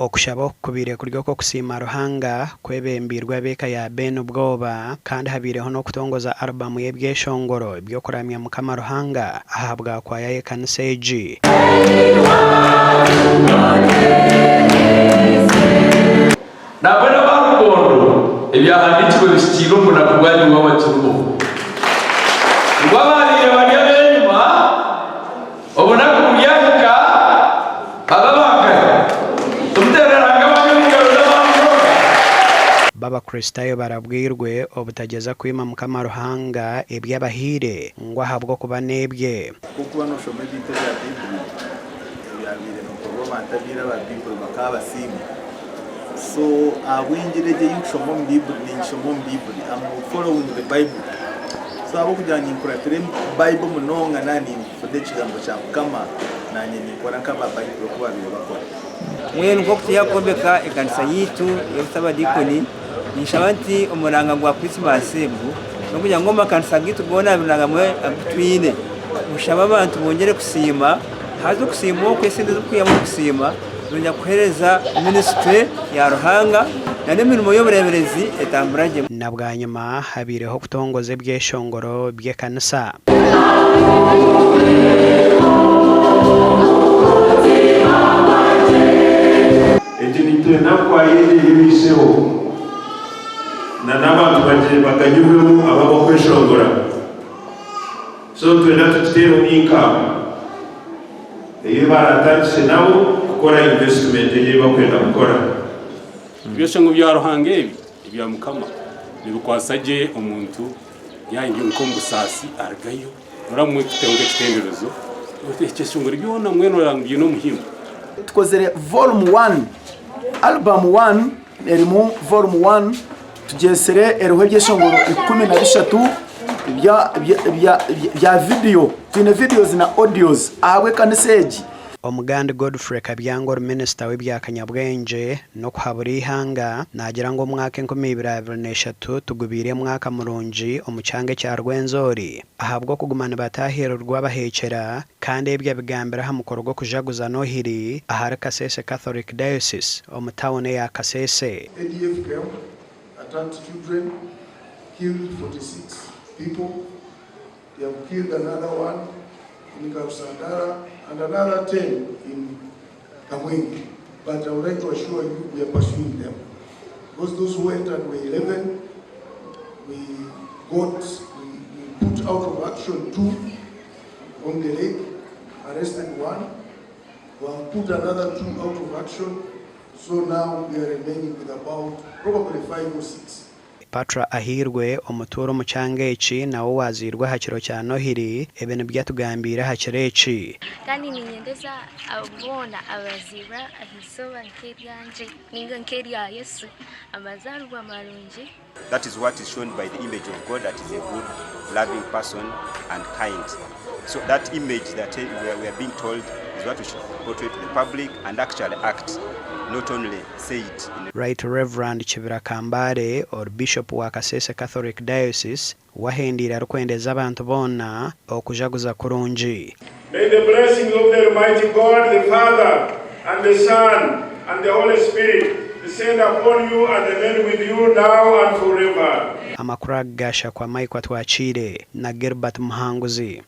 Okushaba oku kubaire kuri okw'okusiima Ruhanga kwebembeirwe ab'eka ya Ben Bwoba kandi habaireho n'okutongoza alubamu y'ebyeshongoro by'okuramya Mukama Ruhanga ahabwa kwaya y'ekanisa egi. Nambwenu aba rukondo, Ebyahandiikirwe bihikiirire omu bunaku bwanyu bwaba kiriho, ngu abaabaire bari ab'enyima, obunaku buryahika babe aba kare. Tumuteerere Ruhanga amaani omu ngaro z'amaani goona. B'Abakristaayo barabwirwe obutagyeza kwima Mukama Ruhanga ebi abahaire ngu ahabw'okuba n'ebye. Ku orikuba nooshoma ebintu ebya Baibuli ebyabaire nibikorwa abantu aba ira aba Baibuli bakaba basiima. So ahabw'engiri egyo ei nkushoma omu Baibuli, ningishoma omu Baibuli. I'm following the Bible. So ahabw'okugira ngu ninkuratira Bible munonga naaba ninfuna ekigambo kya Mukama, naanye ninkora nk'aba Baibuli oku baabaire bakora. Mbwenu nk'oku turi aha kwombeka ekanisa yaitu y'obusabadiikoni, ninshaba nti omuranga gwa Krisimaasi ogu n'okugira ngu omu makanisa gaitu goona abiri na gamwe agu twine, nshabe abantu bongyere kusiima, haza okusiima okwo esente ezirikwihamu omu kusiima zongera kuheereza minisitule ya Ruhanga n'emirimo y'obureeberezi etambura gye. Na bwanyima habaireho okutongoza ebyeshongoro by'ekanisa. Egi nitwenda kwaya egi eyebaiseho na n'abantu baganyirwemu abo abakweshongora so nitwenda tugiteereho income ei baratandikise nabo kukora investment ei bakwenda kukora. Ebyeshongo bya Ruhanga ebi ebya Mukama nibikwasa gye omuntu yaayenda nk'omu busaasi arugayo Oramu tuteho nk'ekitenderezo ekyeshongoro byona mbwenu oraba ngu biine omuhimbo. Tukozire volume one, album one erimu volume one tugyetsire eriho ebyeshongoro 13 bya vidiyo twine videos na audios ahabw'ekanisa egi. Omugandi Godfrey Kabyango ori minisita w'ebya kanyabwengye n'okuhabura eihanga naagira ngu omwaka 2023 tugubaire mwaka murungi omu kyanga ekya Rwenzori ahabw'okuguma nibataahirirwa abaheekyera kandi ebi abigambire aha mukoro gw'okujaguza Nohiri ahari Kasese Catholic Diocese omu tauni eya Kasese. ADF came, attacked children, killed 46 people. They have killed another one in Karusandara and another 10 in Kamwenge. But I would like to assure you we are pursuing them. Because those who entered were 11, we got, we, we put out of action two on the lake, arrested one. We have put another two out of action. So now we are remaining with about probably five or six. Patra Ahiirwe, omutuura omu kyanga eki nawe owaazairwe aha kiro kya Nohiri, ebi nibyo atugambiire aha kiro eki. Kandi niinyendeza abo boona abazairwe aha izooba nk'eryangye nainga nk'erya Yesu, amazaaribwa marungi. That is what is shown by the image of God that is a good loving person and kind so that image that we are being told is what we should portray to the public and actually act not only say it in Right Rev. Kibira Kambare ori Bishop wa Kasese Catholic Diocese wahendeire arikwendeza abantu boona okujaguza kurungi. May the blessings of the Almighty God, the Father, and the Son, and the Holy Spirit descend upon you and remain with you now and forever. Amakuru aga gashakwa Mike Atwakiire na Gilbert Muhanguzi.